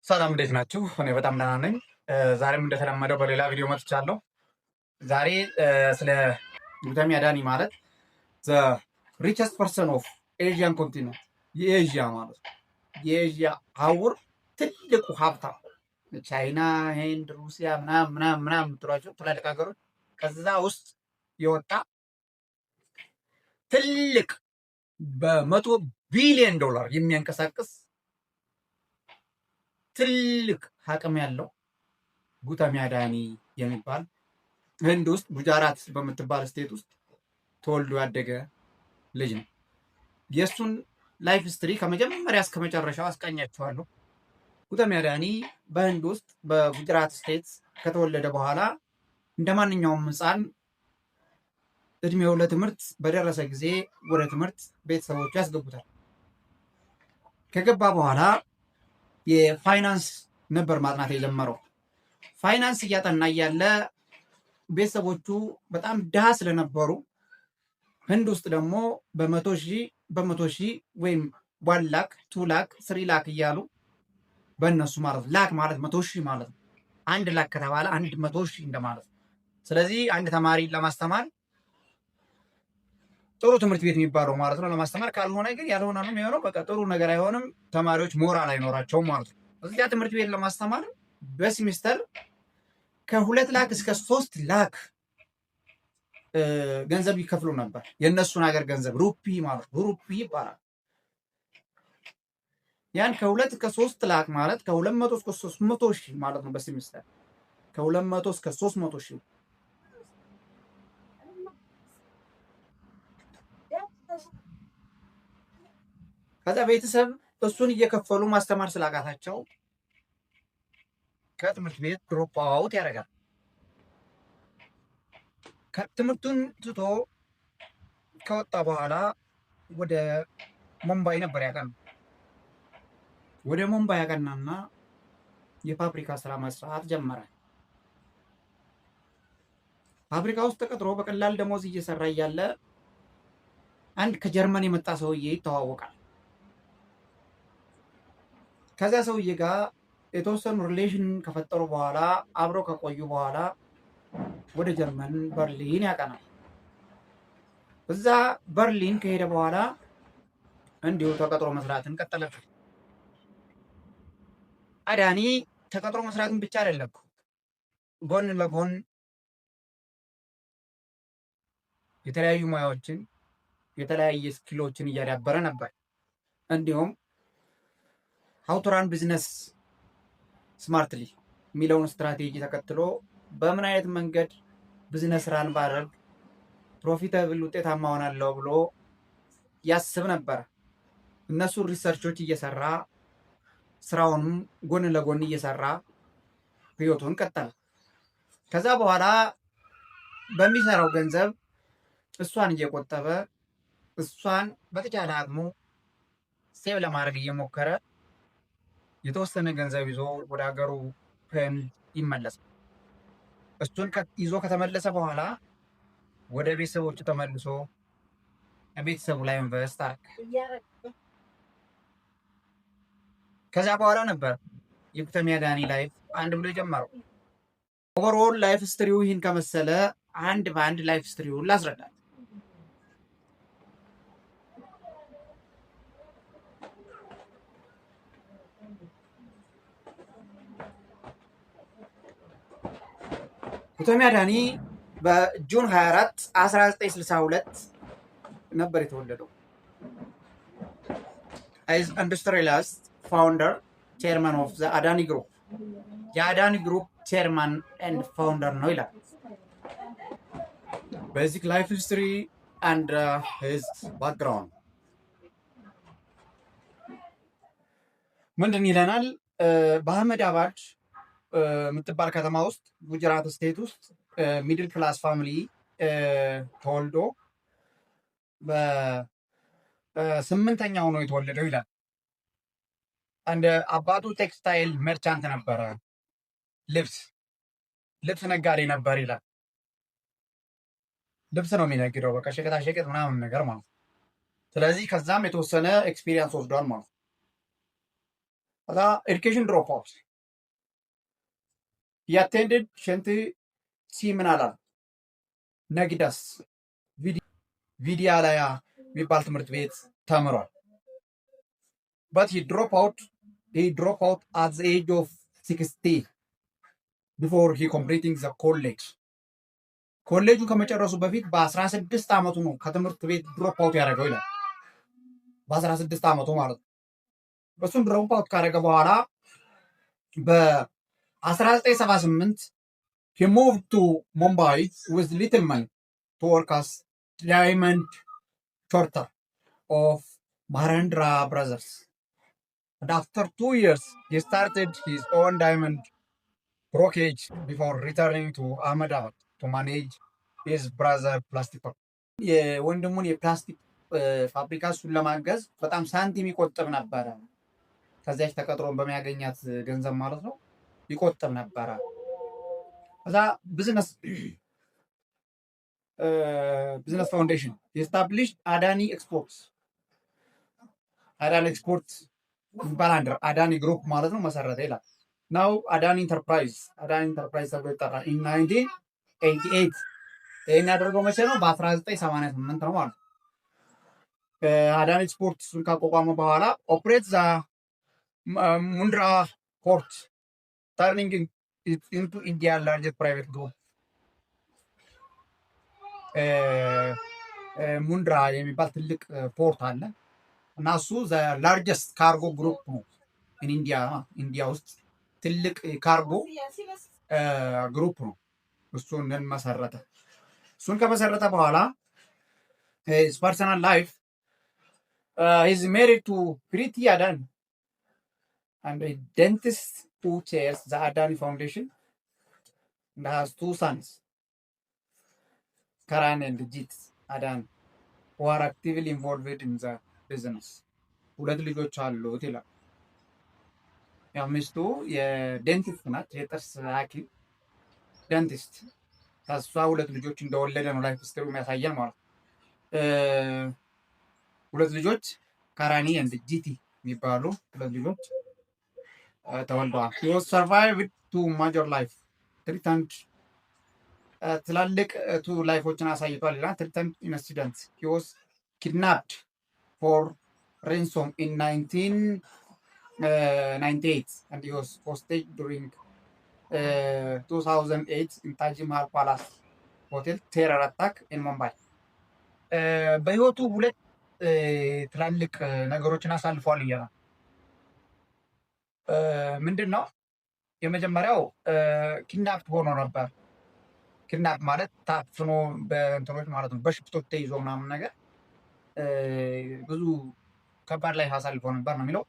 ሰላም፣ እንዴት ናችሁ? እኔ በጣም ደህና ነኝ። ዛሬም እንደተለመደው በሌላ ቪዲዮ መጥቻለሁ። ዛሬ ስለ ገውተም አዳኒ ማለት the richest person of Asian continent፣ የኤዥያ ማለት ነው። የኤዥያ አህጉር ትልቁ ሀብታም፣ ቻይና፣ ህንድ፣ ሩሲያ ምናምን ምናምን ምናምን የምትሏቸው ትላልቅ ሀገሮች ከዛ ውስጥ የወጣ ትልቅ በ100 ቢሊዮን ዶላር የሚያንቀሳቅስ ትልቅ አቅም ያለው ገውተም አዳኒ የሚባል ህንድ ውስጥ ጉጃራት በምትባል state ውስጥ ተወልዶ ያደገ ልጅ ነው። የእሱን life history ከመጀመሪያ እስከ መጨረሻው አስቃኛችኋለሁ። ገውተም አዳኒ በህንድ ውስጥ በጉጅራት state ከተወለደ በኋላ እንደ ማንኛውም ሕፃን እድሜው ለትምህርት በደረሰ ጊዜ ወደ ትምህርት ቤተሰቦቹ ያስገቡታል። ከገባ በኋላ የፋይናንስ ነበር ማጥናት የጀመረው። ፋይናንስ እያጠና እያለ ቤተሰቦቹ በጣም ድሃ ስለነበሩ ህንድ ውስጥ ደግሞ በ100,000 በ100,000 ወይም 1 lakh፣ 2 lakh፣ 3 lakh እያሉ በእነሱ ማለት ነው። Lakh ማለት 100,000 ማለት ነው። 1 lakh ከተባለ 100,000 እንደማለት ነው። ስለዚህ አንድ ተማሪ ለማስተማር ጥሩ ትምህርት ቤት የሚባለው ማለት ነው ለማስተማር፣ ካልሆነ ግን ያልሆነ ነው የሚሆነው። በቃ ጥሩ ነገር አይሆንም። ተማሪዎች ሞራል አይኖራቸውም ማለት ነው። እዚያ ትምህርት ቤት ለማስተማር በሲሚስተር ከ2 lakh እስከ 3 lakh ገንዘብ ይከፍሉ ነበር። የእነሱን ሀገር ገንዘብ ሩፒ ማለት ነው፣ ሩፒ ይባላል። ያን ከ2 እስከ 3 lakh ማለት ከ200 እስከ 300 ሺህ ማለት ነው። በሲሚስተር ከ200 እስከ 300 ሺህ። ከዛ ቤተሰብ እሱን እየከፈሉ ማስተማር ስላቃታቸው ከትምህርት ቤት drop out ያደርጋል። ትምህርቱን ትቶ ከወጣ በኋላ ወደ ሙምባይ ነበር ያቀናው። ወደ ሙምባይ ያቀናና የፋብሪካ ስራ መስራት ጀመረ። ፋብሪካ ውስጥ ተቀጥሮ በቀላል ደሞዝ እየሰራ እያለ አንድ ከጀርመን የመጣ ሰውዬ ይተዋወቃል። ከዚያ ሰውዬ ጋር የተወሰኑ relation ከፈጠሩ በኋላ፣ አብረው ከቆዩ በኋላ ወደ ጀርመን በርሊን ያቀናል። እዛ በርሊን ከሄደ በኋላ እንዲሁ ተቀጥሮ መስራትን ቀጠለበት። አዳኒ ተቀጥሮ መስራትን ብቻ አይደለም፣ ጎን ለጎን የተለያዩ ሙያዎችን፣ የተለያየ skill ኦችን እያዳበረ ነበር። እንዲሁም how to run business smartly የሚለውን ስትራቴጂ ተከትሎ በምን አይነት መንገድ business run ባደርግ profitable ውጤታማ ሆናለሁ ብሎ ያስብ ነበር። እነሱን research ኦች እየሰራ፣ ስራውንም ጎን ለጎን እየሰራ ህይወቱን ቀጠለ። ከዛ በኋላ በሚሰራው ገንዘብ እሷን እየቆጠበ፣ እሷን በተቻለ አቅሙ save ለማድረግ እየሞከረ የተወሰነ ገንዘብ ይዞ ወደ ሀገሩ ህንድ ይመለሳል። እሱን ይዞ ከተመለሰ በኋላ ወደ ቤተሰቦቹ ተመልሶ ቤተሰቡ ላይ invest አደረገ። ከዛ በኋላ ነበር የገውተም አዳኒ life አንድ ብሎ የጀመረው። Overall life history ው ይህን ከመሰለ አንድ በአንድ life history ውን ላስረዳት። ገውተም አዳኒ በ June 24 1962 ነበር የተወለደው። Industrialist, founder, chairman of the Adani Group፣ የአዳኒ Group chairman and founder ነው ይላል። Basic life history and his background. ምንድን ይለናል? በአህመድ አባድ የምትባል ከተማ ውስጥ ጉጅራት state ውስጥ middle class family ተወልዶ በስምንተኛው ነው የተወለደው ይላል። እንደ አባቱ textile merchant ነበረ፣ ልብስ ነጋዴ ነበር ይላል። ልብስ ነው የሚነግደው፣ በቃ ሸቀጣ ሸቀጥ ምናምን ነገር ማለት ነው። ስለዚህ ከዛም የተወሰነ experience ወስዷል ማለት ነው። ከዛ education drop out. He attended Shanti Chimanlal Nagindas Vidyalaya የሚባል ትምህርት ቤት ተምሯል። But he drop out at the age of 16 before he completing the college. ኮሌጁ ከመጨረሱ በፊት በ16 ዓመቱ ነው ከትምህርት ቤት drop out ያደረገው ይላል። በ16 ዓመቱ ማለት ነው። እሱን drop out ካደረገ በኋላ በ1978 he moved to Mumbai with little money to work as diamond sorter of Mahendra Brothers. And after 2 years, he started his own diamond brokerage before returning to Ahmedabad to manage his brother plastic. የወንድሙን የፕላስቲክ ፋብሪካ እሱን ለማገዝ በጣም ሳንቲም ይቆጥብ ነበረ። ከዚያች ተቀጥሮ በሚያገኛት ገንዘብ ማለት ነው ይቆጥብ ነበረ። ከዛ business foundation established Adani Export, Adani Export የሚባል አንድ Adani Group ማለት ነው መሰረተ ይላል። Now Adani Enterprise, Adani Enterprise ተብሎ ይጠራል። In 1988። ይህን ያደረገው መቼ ነው? በ1988 ነው ማለት ነው። Adani Export እሱን ካቋቋመ በኋላ operate the Mundra Port, turning into India largest private group. Mundra የሚባል ትልቅ port አለ እና እሱ largest cargo group ነው India። India ውስጥ ትልቅ cargo group ነው። እሱን መሰረተ። እሱን ከመሰረተ በኋላ personal life, he's married to Priti Adani and a dentist who chairs the Adani Foundation, and has two sons, Karan and Jeet Adani, who are actively involved in the business. ሁለት ልጆች አሉት ይላል። ያው ሚስቱ የ dentist ናት፣ የጥርስ ሐኪም dentist። ከእሷ ሁለት ልጆች እንደወለደ ነው life history የሚያሳየን ማለት ነው። ሁለት ልጆች ካራኒ and ጂቲ የሚባሉ ሁለት ልጆች ተወልደዋል። He was survived two major life threatened ትላልቅ two life ኦችን አሳይቷል ይላል። Threatened incident: he was kidnapped for ransom in 1998 and he was hostage during 2008 in Taj Mahal Palace Hotel terror attack in Mumbai. በህይወቱ ሁለት ትላልቅ ነገሮችን አሳልፏል እያለ ምንድን ነው? የመጀመሪያው kidnap ሆኖ ነበር። Kidnap ማለት ታፍኖ በእንትኖች ማለት ነው፣ በሽፍቶች ተይዞ ምናምን ነገር ብዙ ከባድ life አሳልፎ ነበር ነው የሚለው።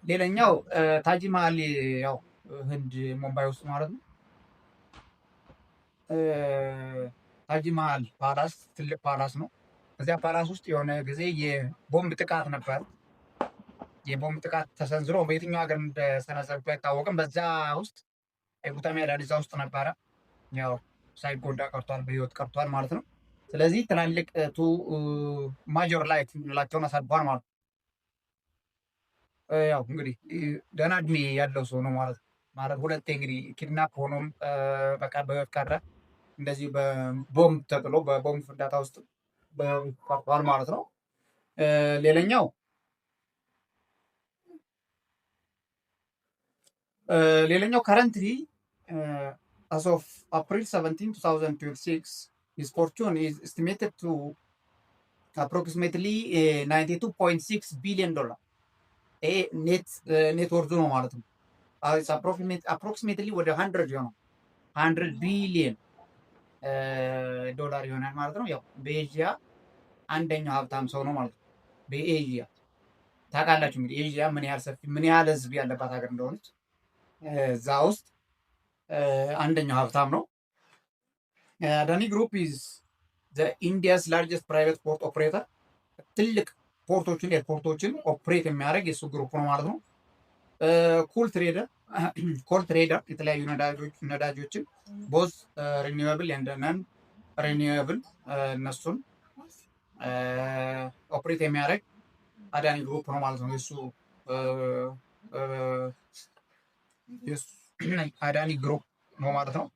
ሌላኛው ታጅ መሀል ያው ህንድ ሙምባይ ውስጥ ማለት ነው። ታጅ መሀል palace ትልቅ palace ነው። እዚያ palace ውስጥ የሆነ ጊዜ የቦምብ ጥቃት ነበር። የቦምብ ጥቃት ተሰንዝሮ በየትኛው ሀገር እንደሰነዘሩት አይታወቅም። በዛ ውስጥ ጉተሚ አዳኒ እዛ ውስጥ ነበረ። ያው ሳይጎዳ ቀርቷል፣ በህይወት ቀርቷል ማለት ነው። ስለዚህ ትላልቅ two major life የምንላቸውን አሳልፏል ማለት ነው። ያው እንግዲህ ደህና እድሜ ያለው ሰው ነው ማለት ነው። ማለት ሁለቴ እንግዲህ kidnap ሆኖም በቃ በህይወት ቀረ። እንደዚህ በቦምብ ተጥሎ በቦምብ ፍንዳታ ውስጥ በህይወት ቀርቷል ማለት ነው። ሌላኛው currently, as of April 17, 2026, his fortune is estimated to approximately $92.6 billion. ይሄ net worth ኡ ነው ማለት ነው። Approximately ወደ 100 ይሆናል፣ $100 billion ይሆናል ማለት ነው። ያው በኤዥያ አንደኛው ሀብታም ሰው ነው ማለት ነው። በኤዥያ ታውቃላችሁ እንግዲህ ኤዥያ ምን ያህል ሰፊ ምን ያህል ህዝብ ያለባት ሀገር እንደሆነች እዛ ውስጥ አንደኛው ሀብታም ነው። Adani Group is India's largest private port operator። ትልቅ port ኦችን airport ኦችን operate የሚያደርግ የሱ group ነው ማለት ነው። Coal trader የተለያዩ ነዳጆችን both renewable and non renewable እነሱን operate የሚያደርግ Adani Group ነው ማለት ነው። የሱ አዳኒ Group ነው ማለት ነው።